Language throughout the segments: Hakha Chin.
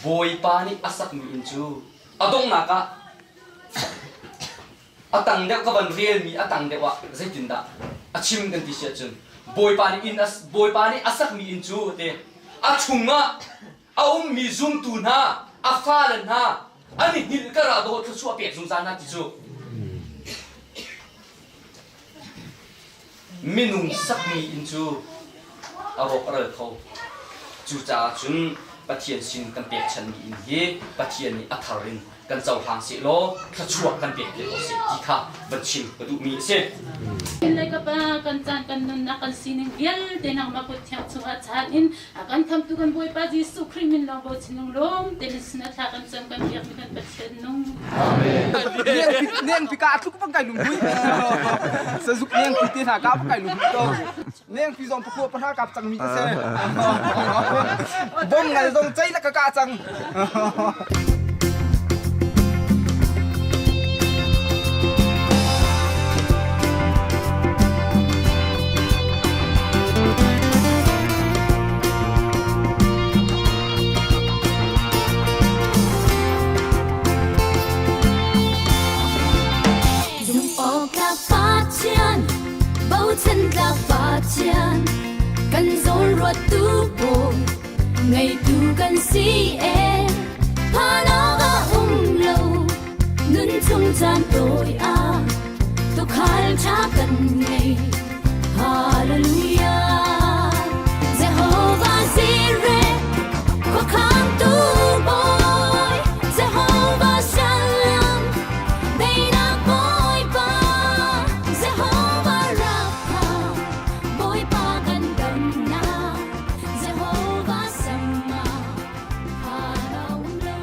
Bawipa nih a sakmi inn cu a donghnak ah a tang deuh ka van relmi a tang deuh ah zeitindah a chim kan ti si ahcun Bawipa nih inn Bawipa nih a sakmi inn cu te a chungah a ummi zumtu hna a fale hna an i hngilh kar ah dawh thluachuah pek zungzal hna ti cu Minung sakmi inn cu a rawk a ral kho. Cucaah cun Pathian sin kan pekchanmi inn hi Pathian nih a thar in kan cohlang sehlaw thluachuah kan pek piak ko seh ti kha van chim ka duhmi a si. Le ka Pa, kan caan kan nunnak kan sining vialte nangmah kut thiang chungah chaan in a kan khamtu kan Bawipa Jesuh Khrih min lawng bochan lunglawm tein sin a thla kan cam kan biakmi kan Pathian nung. Neng pi ka tluk bang kai lung hui. Sazuk neng pi te hna ka bang kai lung hui to. Neng pi zong pakua pahra kap cang mi ka se. Bom ngal zong chei la ka ka cang. Zumhawktlak Pathian, bochantlak Pathian, kan zawnruattu pawl, ngeitu kan si e. Phan awk a um lo, nun chung caan tawi ah, tuukhal ṭha kan ngei. Hallelujah, Jehovah Jireh, khuakhangtu Bawi, Jehovah Shalom, Daihnak Bawipa, Jehovah Rapha, Bawipa kan damnak, Jehovah Shammah, phan a um lo.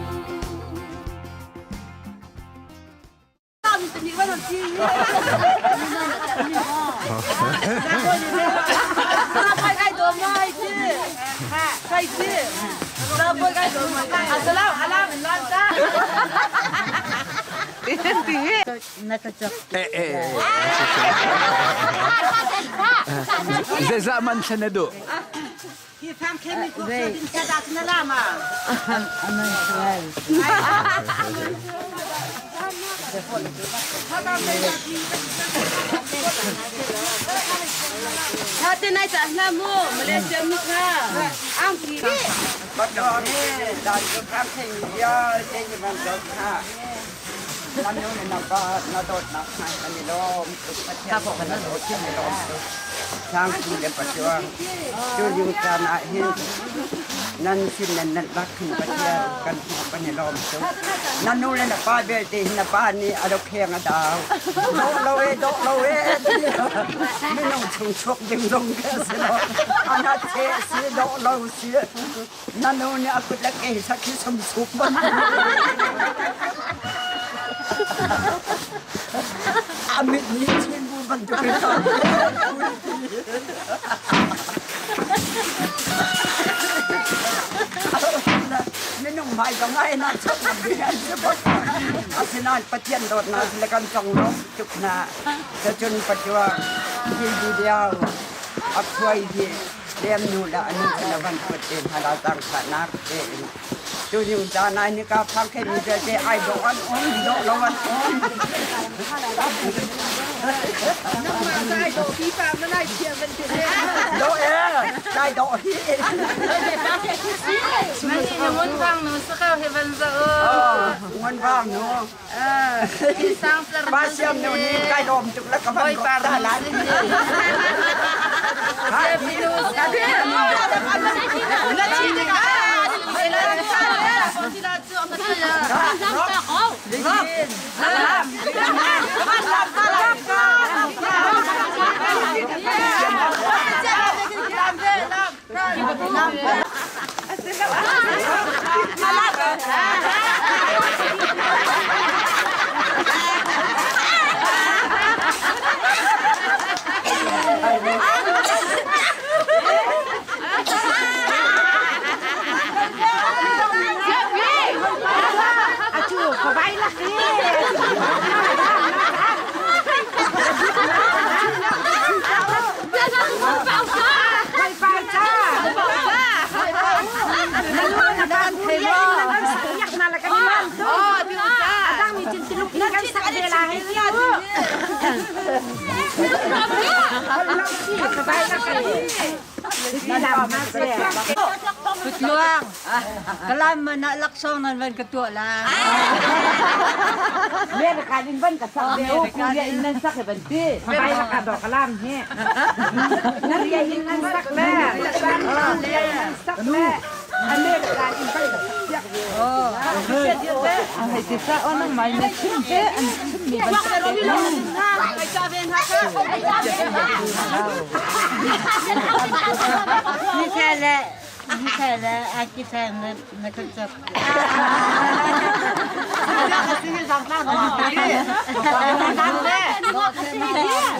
Zeizah man thlen na duh? Nan sin nan nan bak hin Pathian kan hmuh kan i lawm tuk. Na nu le na pa belte hi na pa nih a lo kheng a dau. Dawh lo e, dawh lo e. Minung chung chuak ding zong khi a si lo. Ana the si, dawh lo si. Na nu nih a kut le ke sak hi sum sup ban. A mit nih chin bu bantuk in Minung hmai zong ah ina chok na bi an si bak. Asinain Pathian dawtnak le kan conglawmh tuk hna. Cacun patua hi video a khuai hi lem nu le anu na van put te hna la tang nak te in tu ning ta nai ni ka phang khe mi te ai do an um do lo an um do e dai do hi Ngun vang nu sakau he van za o. Ngun vang nu. Pa siam nu ni kai lom tuk la ka van ro ta lai. Putluang, kalam man ah laksawng nan van ka tuah la. America in van ka sak ve o Korea in nan sak ban ti. Bai la ka do kalam he. Nan ria in nan sak le. Nan sak le. America in van ka sak piak ve. Oh. Hei ti sa on mai na chim te an chim mi ban Ni sa le ni sa le a ki sa na na ka chap.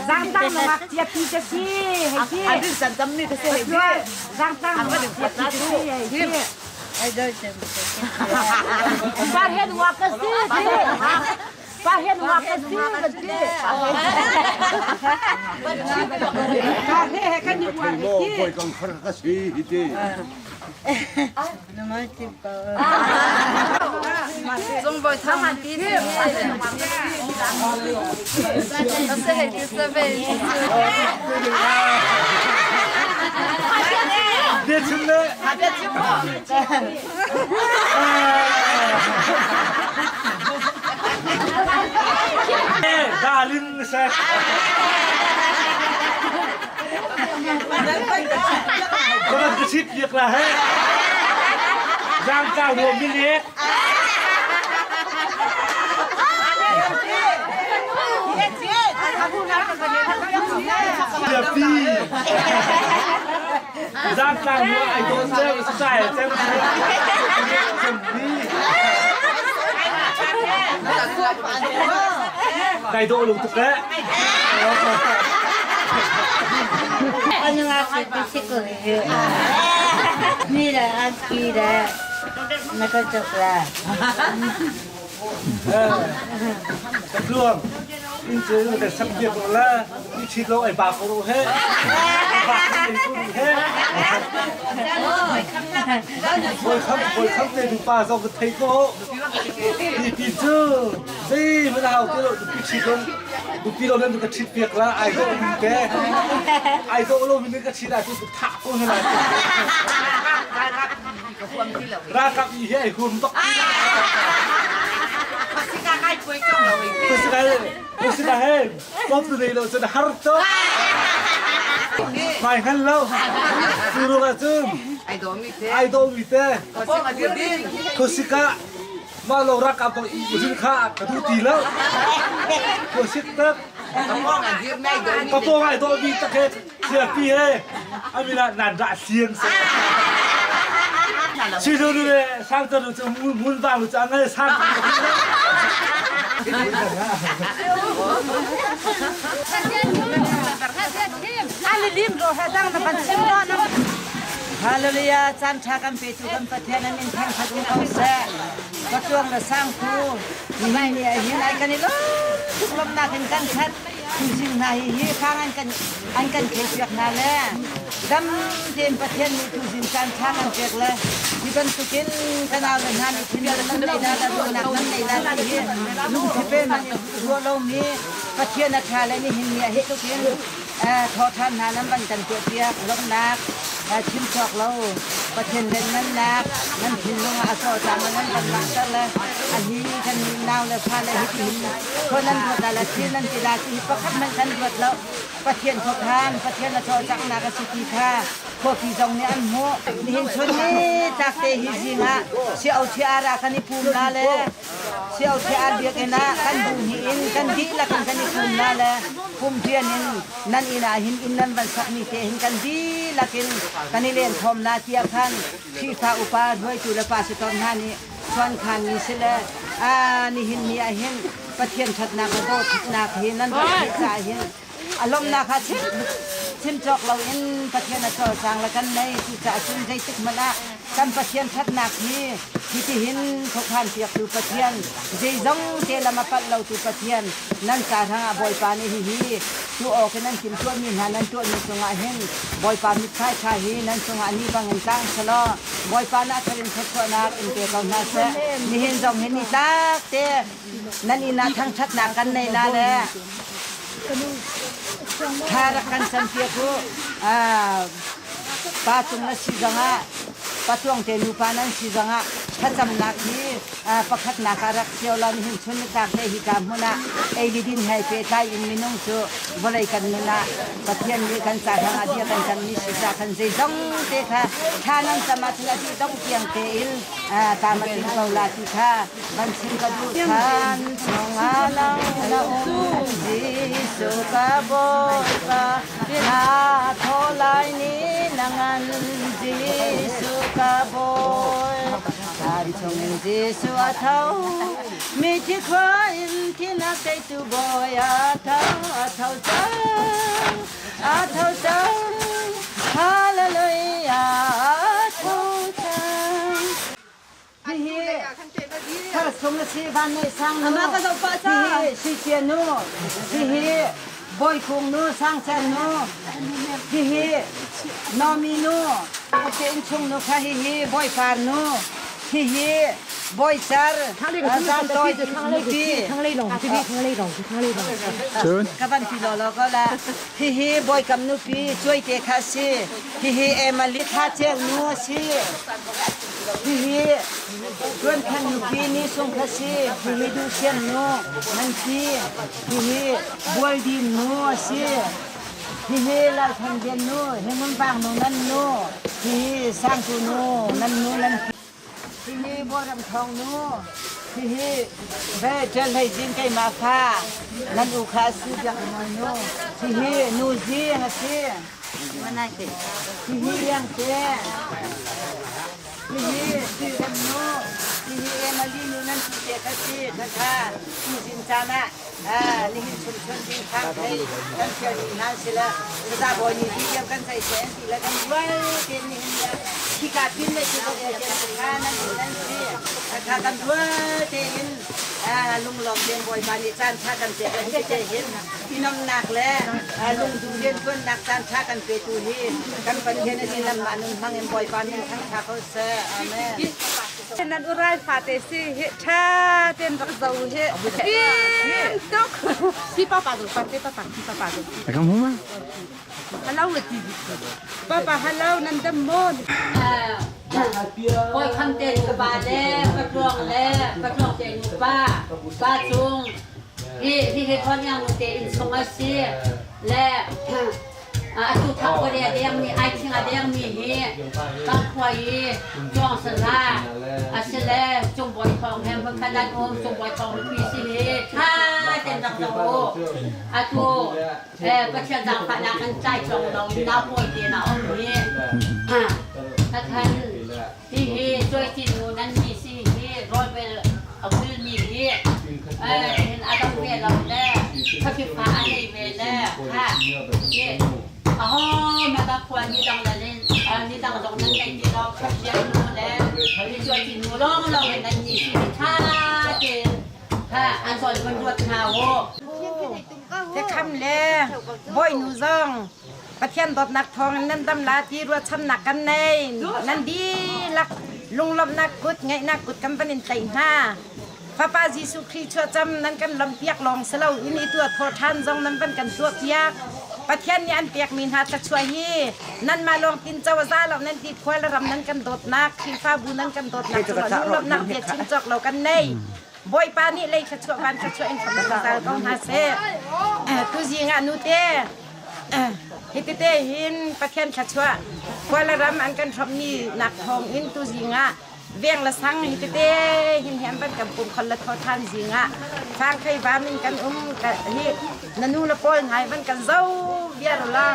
Zangtang na mak tia pi ka si hei si. Zangtang na mak tia pi ka si hei si. Parhen wa ka si. Parhen wa ka si ba ti. Ka he he kan ni wa he ti. Bawi kong khar ka si hi ti. Zung boi thang an ti si. Se hei ti se ve. Bia chim le. Bia chim mo. Dalin se. Kan ka sit biak la he. Zang ka ruam mi lek. Pi. Zang tlang nu ai don cem sai cem cem pi. Dai do lung tuk le. Ni le an ki le na ka chok la. Tluang in cu kan sak biak ko la i ṭhit lo ai ba ko ru he ba ko ru he Bawi kham bawi kham te dupa zong ka thei ko ti ti cu zei mana hau ti lo dupi ṭhit lo dupi lo nan ka ṭhit piak la ai do mi te ai do lo mi ka ṭhit ah cu thah ko hna la Ralkap i hi ai huam bak. Pasika he pop tu nei lo cun har to. Mai hngal lo. Cu ruang ah cun ai do mi te. Khuasika mah lo ralkap bang i rin kha ka duh ti lo. Khuasik tak. Papong ai do mi tak he Siapi he amina nan dah siang se. Sizu nu le sangter nu cu mun vang nu cu angal sang. Hallelujah caan ṭha kan petu kan Pathian an in thangṭhat um ko seh. Patuang le sangphu nihin ni ah hin ai kan i lawm tuk lawmhnak in kan khat. Tuzing hna hi hi hrang an kan an kan theihpiak hna le dam tein Pathian nih tuzing caan ṭha kan pek le hi bantukin kan au le hna nih thin nan nei la la ruahnak nan nei la ti hi lungthipe hmanh in ruah lomi Pathian a ṭha le nihin ni ah hi tluk in thawhṭhan hna nan van kan tuahpiak lawmhnak chim cawk lo Pathian rianmannak nan thinlung ah a cawlcang le nan kan langhter le a hi kan nau le fa le hitihin khua nan ruat la le thil nan ti la ti hi pakhat hmanh kan ruat lo Pathian khuakhan Pathian a cawlcanghnak a si ti kha khuapi zong nih an hmuh nihin chun ni tlak te hi zing ah si-o thi-ar ah kan i pum la le si-o thi-ar biakinn ah kan bu hnih in kan dihlak in kan i pum la le pum rian in nan inn ah hin inn nan van sakmi te hin kan dihlak in kan i len khawm la tiah khan Khrihfa upa hruaitu le pastor hna nih chuankhanmi si le nihin ni ah hin Pathian ṭhatnak le dawtnak hi nan rak theih caah hin a lawmhnak kha chim chim cawk loin Pathian a cawlcang le kan nei cucaah cun zeitik hmanh ah kan Pathian ṭhatnak hi hitihin khuakhan piaktu Pathian zeizong te lam a palh lotu Pathian nan ca hrangah Bawipa nih hihi tuah awk in an timhtuahmi hna nan tuahmi cungah hin Bawipa mithmai ṭha hi nan cungah ni bangin tlang selaw Bawipa nih a thar in thluachuahnak in pe ko hna seh. Nihin zong hi nitlak te nan inn ah thangṭhatnak kan nei la le. Thla rak kan campiak u. Pa cung na si zongah patuang te nupa nan si zongah thlacamnak hi pakhatnak ah rak cio la nihin chun nitlak le hika hmun ah ei le din he pehtlai in minung cu vawlei kan nun ah Pathian nih kan ca hrangah bia kan cammi si ca khan zeizong te kha thla nan cam ahcun a dih dongh tiang tein tlam a tling ko la ti kha van chim ka duh than chungah lang na um Jesuh ka Bawipa na thaw lai ni na ngan Jesuh ka Bawi Thlan chungin Jesuh a tho mi thi khua in thinak teitu Bawi a tho a tho cang a tho cang Hallelujah a tho cang Hihi thar sung a si van nei sang nu hihi suicia nu hihi bawi kung nu sang chan nu hihi nomi nu ate innchung nu kha hihi bawi par nu hihi bawi car zantoi nupi ka van ti law law ko la hihi bawi kam nupi cuaite kha a si hihi emali thla ceu nu a si Hihi Tuankhan nupi ni sung kha si. Hihi Duhsiang nu nan si. Hihi Bualdin nu a si. Hihi Lalthan Lian nu, hi Ngunvang nu nan nu. Hihi Sangtu nu nan nu nan si. Hihi Bawram Thawng nu. Hihi Ve Ṭial Hlei Zing keimah fa nan u kha a si Biak Nawl nu. Hihi Nu Zing a si. Hihi Liangte, hihi Suirem nu, hihi Emily nu nan ti te kha si. Khakha tuzing caan ah nihin chun chun ding khang thei kan fialmi hna si le saza bawi nih ti tiang kan ceih seh an ti le kan rual te nihin le khika pin le khi kong tiang kha nan nan si. Khakha kan rual tein lunglawm tein Bawipa nih caan ṭha kan pek le hi te hin inomnak le lungdum rianṭuannak caan ṭha kan petu hi kan Pathian a si nanmah nun hmang in Bawipa min thangṭha ko seh. Amen. Nan urai fate si hi ṭha ten rak zo hi fim tuk si papa zo pa te papa si papa zo Ka mu ma hello le ti papa hello nan dam mo Kawi kham te nupa le patluang le patluang te nupa pa cung hi hi he thon yang te in chung a si le atu thang ko de deng mi ai thing a deng mi hi kan khua i chuang sala asile cung bawi thong hem khan an um cung bawi thong pi si hi tha ten rak zo atu Pathian zaangfahnak an tlai cawng lo in naupawi te na um hi Takhan hihi cuaiti nu nan mi si hi rawlbel a bulmi hi hin a dong ve lo le thafifa a nei ve le kha hi aho ma ka khua ni dang le ni dang zong nan nei ti lo khapian nu le hi cuaiti nu lawng lawng in nan ni si tha tein kha an zawn van ruat hna u Biakham le Bawinu zong Pathian dawtnak thawngin nan dam la ti ruahchannak kan nei. Nan dihlak lunglawmhnak kut, ngaihnak kut kan van in tlaih hna. Fapa Jesuh Khrih chuahcam nan kan lawmhpiak lawng si lo in i tuah thawh ṭhan zong nan van kan tuahpiak. Pathian nih an pekmi hna thluachuah hi nanmah lawng tinco a za lo nan ti khua le ram nan kan dawtnak, Khrihfabu nan kan dawtnak cungah lunglawmhnak bia chim cawk lo kan nei. Bawipa nih lei thluachuah van thluachuah in hram zungzal ko hna seh. Tuzing ah nute hi tete hin Pathian thluachuah khua le ram an kan hrawmmi nak thawng in tuzing ah veng le sang hi tete hin hi an van kan pum khol le thaw than zing ah fang khei vam in kan um hi na nu le pawl hna van kan zo viar la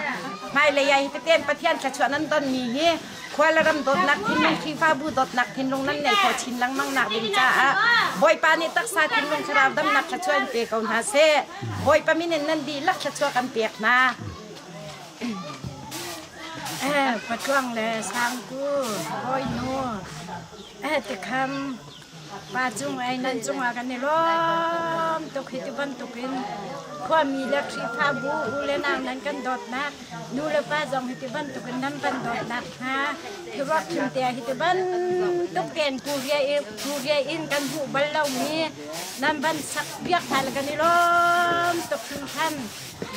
hmailei ah hi tete Pathian thluachuah nan don mi hi Khua le ram dawtnak thinlung Khrihfabu dawtnak thinlung nan nei khawh chin lengmang nak ding caah Bawipa nih taksa thinlung thlarau damnak thluachuah in pe ko hna seh. Bawipa min in nan dihlak thluachuah kan pek hna. Patluang le sangku, bawinu, tikham. Pa cung ai nan cungah kan i lawm tuk hi ti bantukin khuami le Khrihfabu u le nau nan kan dawtnak nu le pa zong hi ti bantukin nan kan dawtnak hna thiruak thim te hi ti bantuk tein Korea in kan hmuh bal lomi nan van sak piak hna le kan i lawm tuk hringhran.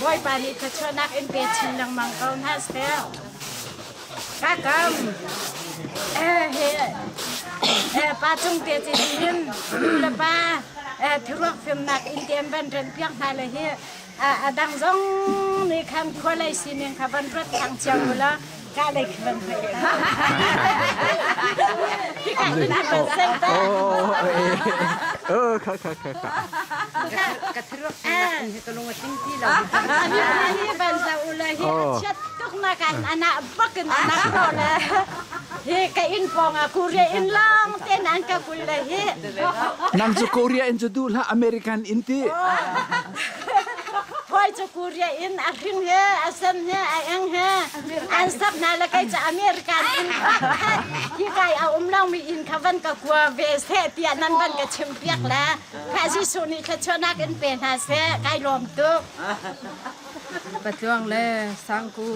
Bawipa nih thluachuahnak in pe chin lengmang ko hna seh. Kakam he pa cung te ci hin nu le pa thiruak fimnak in te an van ren piak hna le hi a dang zong nih khan khua lei sining kha van ruat thang cio u la ka lei khi van hoi hi ka na van sen ta Oh, kha kha kha kha. Ka thiruak fimnak in hi ka lung a tling ti lo. Ani van za u la hi a chiat tuk na kan ana bakin ana ko le hi ka in pong a Korea in long ten an ka kul le hi. Nang cu Korea in cu duh hlah American in ti. Hoi cu Korea in a hring he a sen he a eng he an sak hna le kai cu American in hi kai a um lo mi in kha van ka kua ve seh tiah nan van ka chim piak le kha Jesuh nih thluachuahnak in pe hna seh kai lawm tuk. Patluang le sangku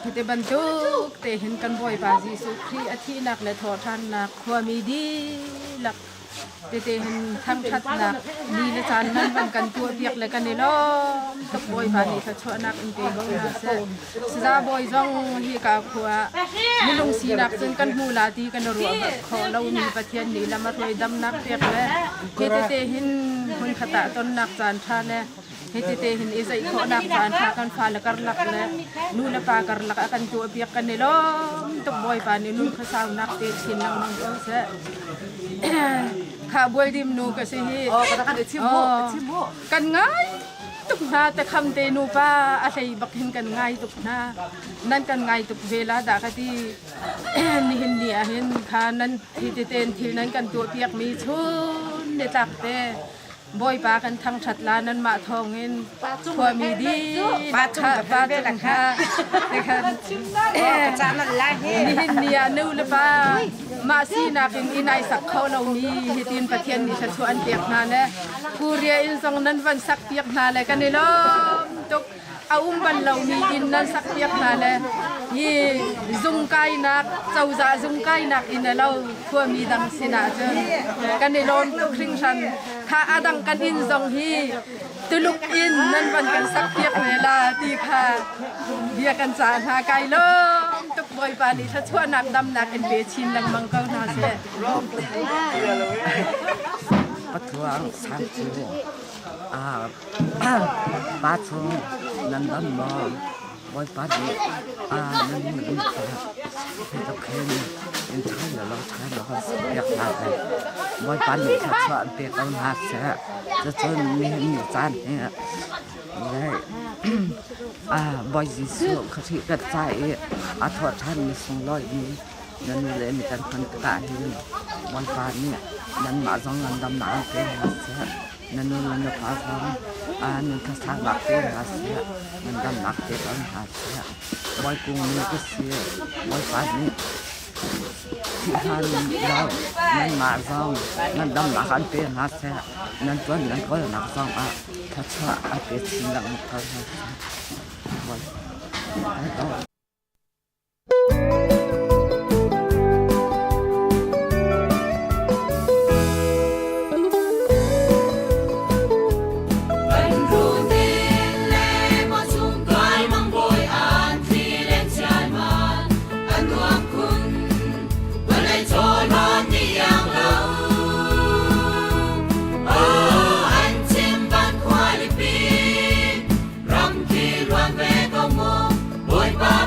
hiti bantuk te hin kan Bawipa Jesuh Khrih a thihnak le thawhṭhannak khuami dihlak tete hin thangṭhatnak ni le caan nan van kan tuahpiak le kan i lawm tuk Bawipa nih thluachuahnak in pe ko hna seh. Saza bawi zong hika khua minung sinak cun kan hmu la ti kan ruah bak khawh lomi Pathian nih lam a hruai damnak pek le hi tete hin hmun khat ah tonnak caan ṭha le hi tete hin i zeih khawhnak caan ṭha kan fale karlak le nu le pa karlak a kan tuahpiak kan i lawm tuk Bawipa nih nun khuasaunak te chin lengmang ko seh. Kha bualdim nu ka si hi. Kan ngai tuk hna te kham te nupa a hlei bak hin kan ngai tuk hna nan kan ngai tuk ve la dah ka ti nihin ni ah hin kha nan thi te ten thil nan kan tuah piak mi chun ni tlak te Bawipa kan thangṭhat la nanmah thawngin khuami di pa cung kha nihin ni ah nu le pa mah sinak in inn ai sak kho lomi hitin Pathian nih thluachuah an pek hna le Korea inn zong nan van sak piak hna le kan i lawm tuk a um bal lomi inn nan sak piak hna le hi zung kainak cozah zung kainak inn a lo khuami dang sinah cun kan i lawm tuk hringhran kha a dang kan inn zong hi Tuluk in nan van kan sak piak ve la ti kha bia kan ca hna kai lawm tuk Bawipa nih thluachuahnak damnak in pe chin lengmang ko hna seh. Pathuang sang cu pa chung nan dam maw? Bawipa nih nan nun kha hi in ṭhai lo lo ṭhai lo kan si piak hna le Bawipa nih thluachuah an pe ko hna seh. Cucun nihin ni caan hi Bawi Jesuh Khrih kan ca i a thawhṭhan ni sunglawi mi na nu le ni kan hman tikah hin Bawipa nih nanmah zong ngandamnak an pe hna seh. Na nu le na pa zong nan khuasaunak pe hna seh, ngandamnak pe ko hna seh. Bawikung nu ka si, Bawipa nih thihhan lo nanmah zong ngandamnak an pe hna seh, nan tuan nan kawlnak zong ah thluachuah an pe chin lengmang ko hna seh. Bawipa. Ramki ruan ve ko mu, Bawipa.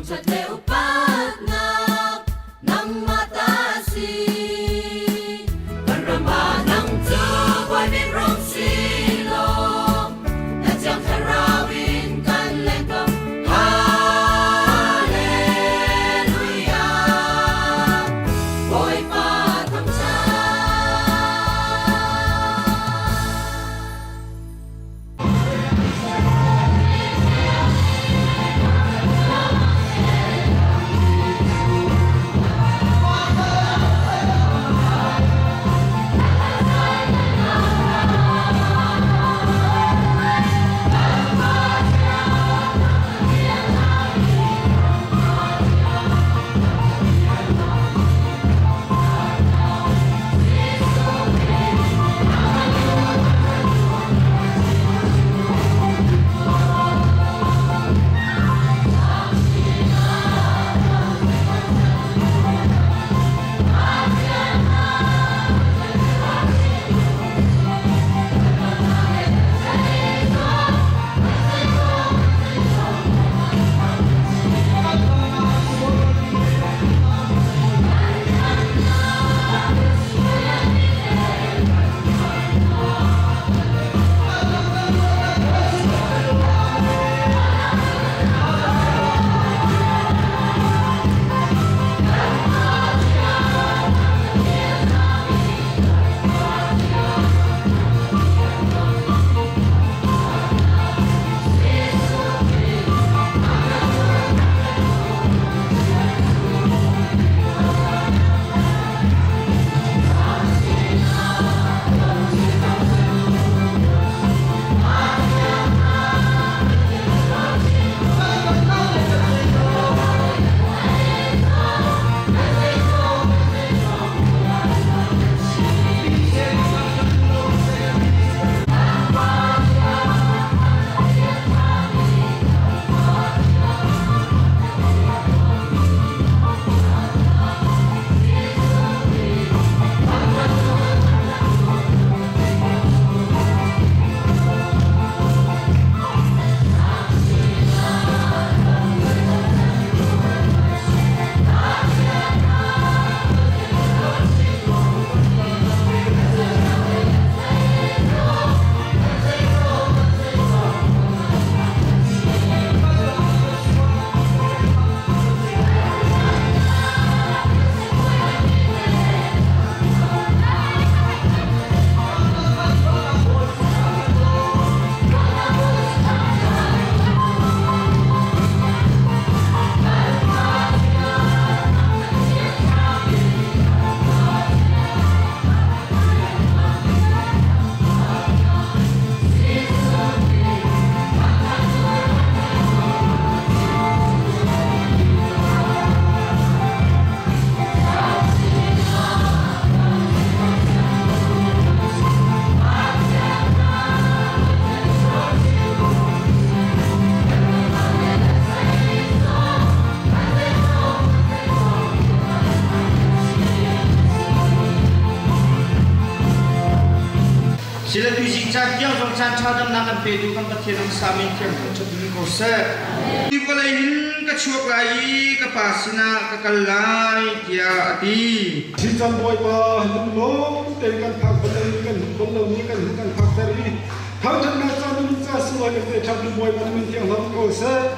Thangṭhat le upatnak nangmah ta a si. Kan ram ah nang cu bawi rung si law, na Thiang Thlarau in kan leng ko. Hallelujah. Bawipa thangṭhat. Sila tuizing caan tiang zong caan ṭha damnak kan petu kan Pathian an sa min thiang thangṭhat in ko seh. Hi vawlei hin ka chuak lai i ka pa sinah ka kal lai tiah a ti. Thicam Bawipa lunglawm tein kan phak bal i kan hmuh bal lomi kan hmuh kan phakter i thangṭhatnak ca minung ca sunglawi kan pe ṭhan tu Bawipa na min thiang hlam ko seh.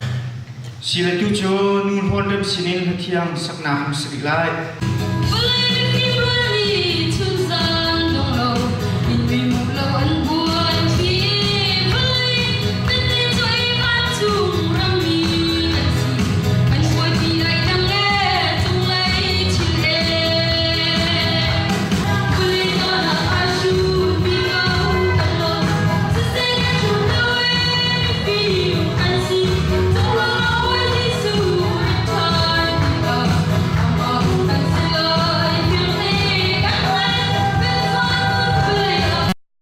Silatu cu nu hlawn rem sinin hlathiang saknak hmu si rih lai.